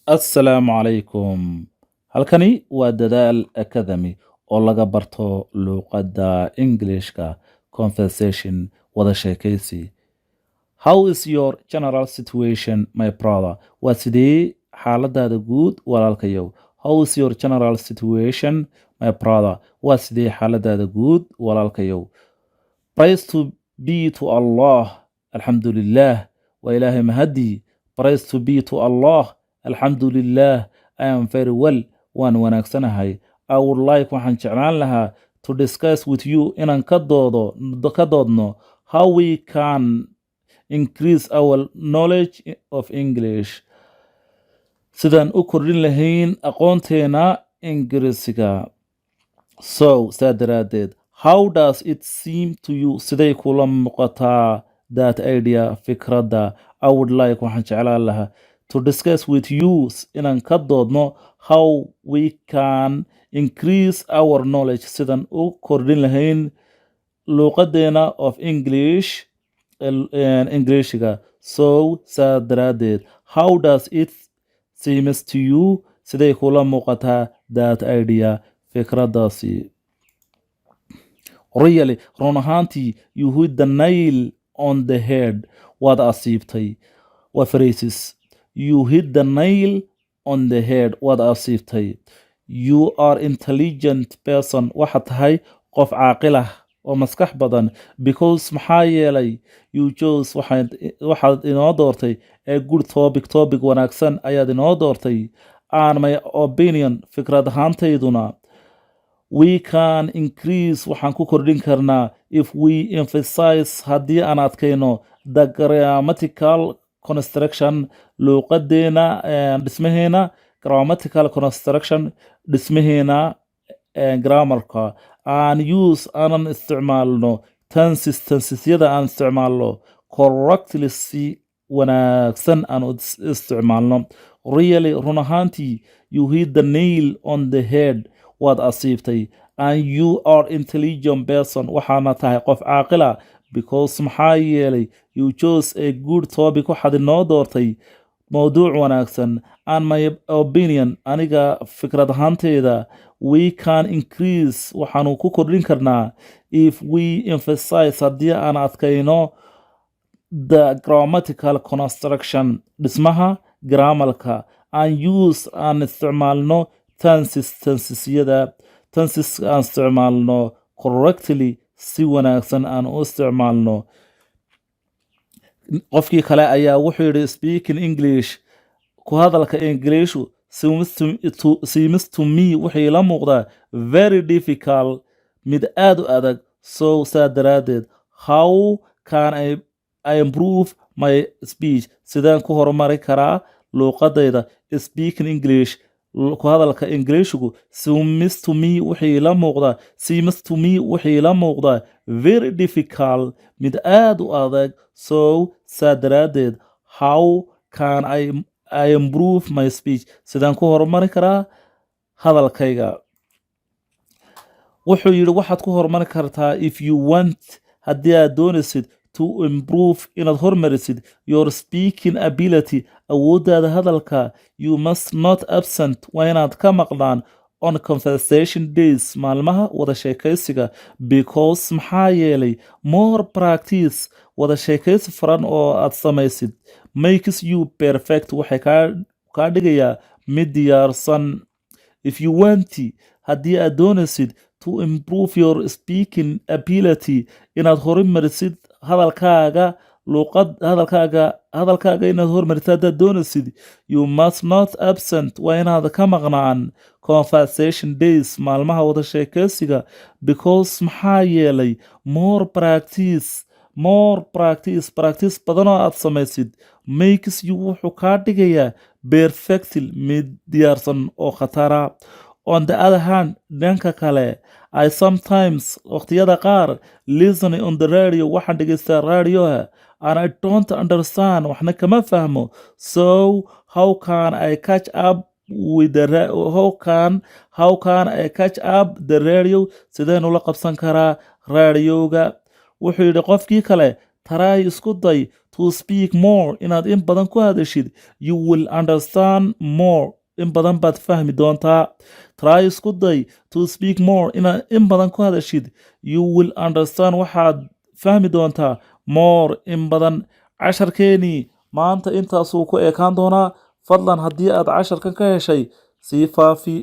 Assalaamu calaykum. Halkani waa Dadaal Academy oo laga barto luqadda Englishka, conversation, wada sheekaysi. How is your general situation, my brother? Waa sidee xaaladaada guud, walaalkayow? How is your general situation, my brother? Waa sidee xaaladaada guud, walaalkayow? Praise to be to Allah. Alxamdulillah. Waa Ilaahay mahadii. Praise to be to Allah. Alxamdulillah. I am very well. Waan wanaagsanahay. I would like, waxaan jeclaan lahaa, to discuss with you, inaan ka doodno, how we can increase our knowledge of English. Sidaan u kordhin lahayn aqoonteena Ingiriisiga. So, saa daraaddeed, how does it seem to you? Siday kula muuqataa that idea, fikradda? I would like, waxaan jeclaan lahaa, to discuss with you, inaan ka doodno, how we can increase our knowledge, sidaan u kordhin lahayn luuqadeena, of English, Englishiga. So, saa daraaddeed, how does it seems to you? Siday kula muuqataa that idea, fikraddaasi? Really, run ahaantii, you hit the nail on the head. Waad asiibtay. Waa phrases. You hit the nail on the head. Waad asiibtay. You are intelligent person. Waxaad tahay qof caaqil ah oo maskax badan, because, maxaa yeelay, you chose, waxaad inoo doortay, a good topic, topic wanaagsan ayaad inoo doortay. And my opinion, fikrad ahaantayduna, we can increase, waxaan ku kordhin karnaa, if we emphasize, haddii aan adkayno, the grammatical construction, luuqadeena dhismaheena, grammatical construction, dhismaheena grammarka, aan use, aanan isticmaalno, tenses, tensesyada aan isticmaalno, correctly, si wanaagsan aan u isticmaalno. Really, run ahaantii, you hit the nail on the head. Waad asiibtay. And you are intelligent person. Waxaana tahay qof caaqila, because, maxaa yeelay, you chose a good topic. Waxaad inoo doortay mowduuc wanaagsan. And my opinion, aniga fikrad ahaanteyda, we can increase, waxaanu ku kordhin karnaa, if we emphasize, haddii aan adkayno, the grammatical construction, dhismaha grammarka, and use, aan isticmaalno, tenses, tensesyada, tenses aan isticmaalno, correctly, si wanaagsan aan u isticmaalno. Qofkii kale ayaa wuxuu yidhi, speaking English, ku hadalka Ingiliishu, seems to me, wuxuu ila muuqdaa, very difficult, mid aad u adag. So, saa daraaddeed, how can I improve my speech? Sideen ku horumari karaa luuqadayda? Speaking English, ku hadalka Ingiliishigu, seems to me, wuxuu ila muuqdaa, seems to me, wuxuu ila muuqdaa, very difficult, mid aad u adag. So, saa daraaddeed, how can I improve my speech? Sidaan ku horumari karaa hadalkayga? Wuxuu yidhi, waxaad ku horumari kartaa, if you want, haddii aad doonaysid, to improve, inaad hormarisid, your speaking ability, awooddaada hadalka, you must not absent, waa inaad ka maqnaan, on conversation days, maalmaha wada sheekaysiga, because, maxaa yeelay, more practice, wada sheekaysi furan oo aad samaysid, makes you perfect, waxay kaa dhigayaa mid diyaarsan. If you want, haddii aad doonaysid, to improve your speaking ability, inaad horumarisid hadalkaaga, luuqad hadalkaaga inaad horumarisid haddaad doonaysid, you must not absent, waa inaad ka maqnaan, conversation days, maalmaha wada sheekaysiga, because, maxaa yeelay, more practice, practice badan oo aad samaysid, makes you, wuxuu kaa dhigayaa, perfectly, mid diyaarsan oo khatara. On the other hand, dhanka kale, I sometimes, waqtiyada qaar, listen on the radio, waxaan dhegeystaa radioha, and I don't understand, waxna kama fahmo. So how can I catch up with the how can I catch up the radio? Sideen ula qabsan karaa radioga? Wuxuu yidhi qofkii kale, try, isku day, to To speak more, inaad in badan ku hadashid. You will understand more, in badan baad fahmi doontaa. Try, isku day. To speak more, inaad in badan ku hadashid. You will understand, waxaad fahmi doontaa. More, in badan. Casharkeenii maanta intaasuu ku ekaan doonaa. Fadlan, haddii aad casharkan ka heshay, sii faafi.